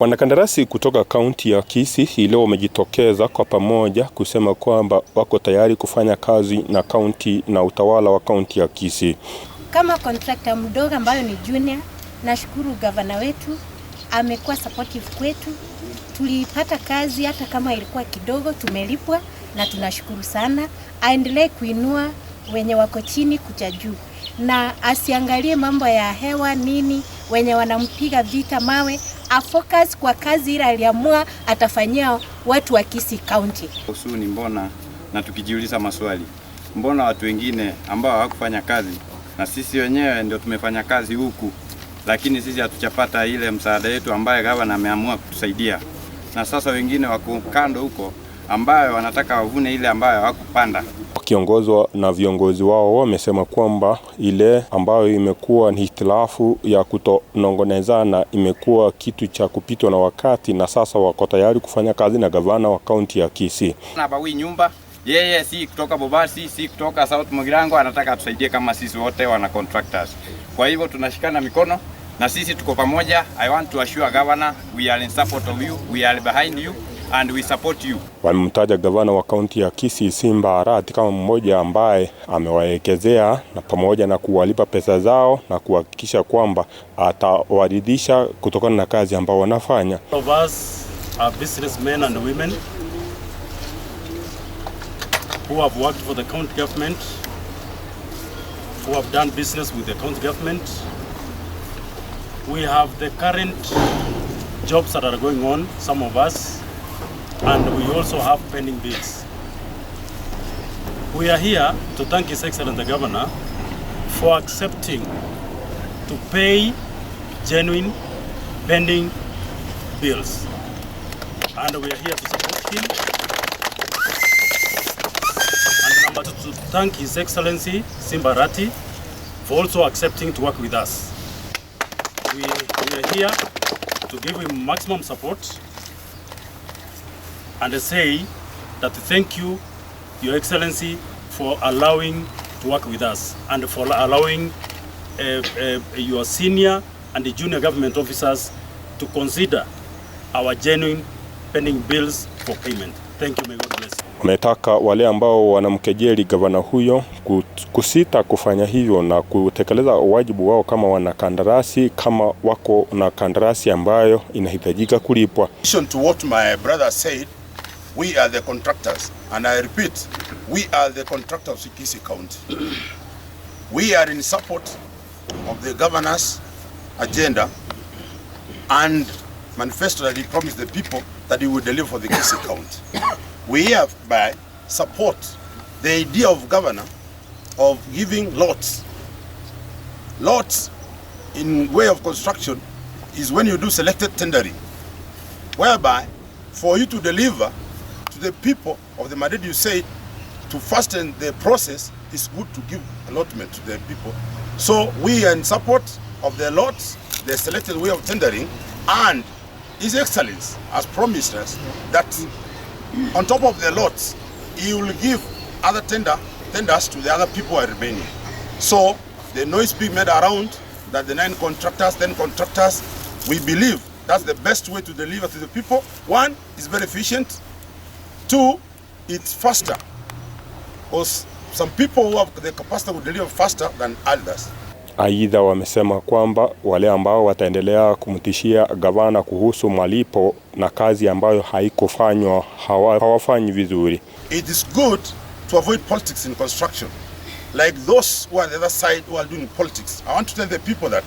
Wanakandarasi kutoka kaunti ya Kisii hii leo wamejitokeza kwa pamoja kusema kwamba wako tayari kufanya kazi na kaunti na utawala wa kaunti ya Kisii. Kama contractor mdogo ambayo ni junior, nashukuru gavana wetu amekuwa supportive kwetu. Tulipata kazi hata kama ilikuwa kidogo, tumelipwa na tunashukuru sana. Aendelee kuinua wenye wako chini kuja juu, na asiangalie mambo ya hewa nini, wenye wanampiga vita mawe, afocus kwa kazi ile aliamua atafanyia watu wa Kisii County. Husuni mbona, na tukijiuliza maswali, mbona watu wengine ambao hawakufanya kazi na sisi wenyewe ndio tumefanya kazi huku, lakini sisi hatujapata ile msaada yetu ambaye gavana ameamua kutusaidia, na sasa wengine wako kando huko ambayo wanataka wavune ile ambayo hawakupanda. Wakiongozwa na viongozi wao wamesema kwamba ile ambayo imekuwa ni hitilafu ya kutonongonezana imekuwa kitu cha kupitwa na wakati, na sasa wako tayari kufanya kazi na gavana wa kaunti ya Kisii. Habawi nyumba yeye si kutoka Bobasi, si kutoka South Mugirango, anataka atusaidie kama sisi wote wana contractors. Kwa hivyo tunashikana mikono na sisi tuko pamoja. I want to assure governor we are in support of you, we are behind you and we support you. Wamemtaja gavana wa kaunti ya Kisii Simba Arati kama mmoja ambaye amewawekezea na pamoja na kuwalipa pesa zao na kuhakikisha kwamba atawaridhisha kutokana na kazi ambao wanafanya. All of us are businessmen and women who have worked for the county government, who have done business with the county government. We have the current jobs that are going on, some of us, and we also have pending bills. We are here to thank His Excellency the Governor for accepting to pay genuine pending bills. And we are here to support him. And number two, to thank His Excellency Simba Arati for also accepting to work with us. We are here to give him maximum support and say that thank you, Your Excellency, for allowing to work with us and for allowing your senior and the junior government officers to consider our genuine pending bills for payment. Thank you. May God bless you. Wametaka wale ambao wanamkejeli gavana huyo kusita kufanya hivyo na kutekeleza wajibu wao kama wanakandarasi, kama wako na kandarasi ambayo inahitajika kulipwa. To what my brother said, we are the contractors, and I repeat, we are the contractors of Kisii County. We are in support of the governor's agenda and manifesto that he promised the people that he will deliver for the Kisii County. We hereby support the idea of governor of giving lots. Lots in way of construction is when you do selected tendering, whereby for you to deliver to the people of the mandate you say to fasten the process, it's good to give allotment to the people. So we are in support of the lots, the selected way of tendering, and His Excellency has promised us that on top of the lots, he will give other tenders to the other people who are remaining. So the noise being made around that the nine contractors, 10 contractors, we believe that's the best way to deliver to the people. One, it's very efficient. Two, it's faster. Because some people who have the capacity will deliver faster than others. Aidha, wamesema kwamba wale ambao wataendelea kumtishia gavana kuhusu malipo na kazi ambayo haikufanywa hawafanyi vizuri. It is good to avoid politics in construction. Like those who are on the other side who are doing politics. I want to tell the people that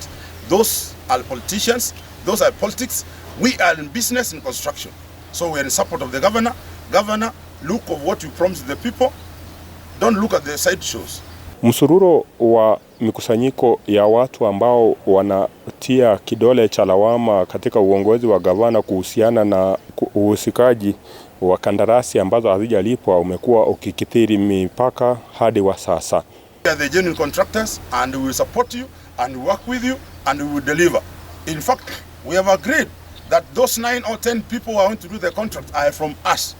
those are politicians, those are politics. We are in business in construction. So we are in support of the governor. Governor, look of what you promised the people. Don't look at the side shows. Msururo wa mikusanyiko ya watu ambao wanatia kidole cha lawama katika uongozi wa gavana kuhusiana na uhusikaji wa kandarasi ambazo hazijalipwa umekuwa ukikithiri mipaka hadi wa sasa. We are the genuine contractors and we will support you and work with you and we will deliver. In fact, we have agreed that those 9 or 10 people who are going to do the contract are from us.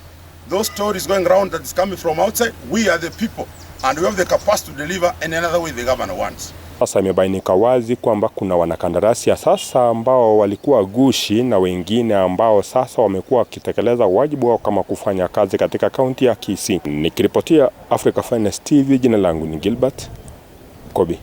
Those stories going around that is coming from outside, we are the people and we have the capacity to deliver in another way the governor wants. Sasa imebainika wazi kwamba kuna wanakandarasi ya sasa ambao walikuwa gushi na wengine ambao sasa wamekuwa wakitekeleza wajibu wao kama kufanya kazi katika kaunti ya Kisii. Nikiripotia Africa Finest TV, jina langu ni Gilbert Kobi.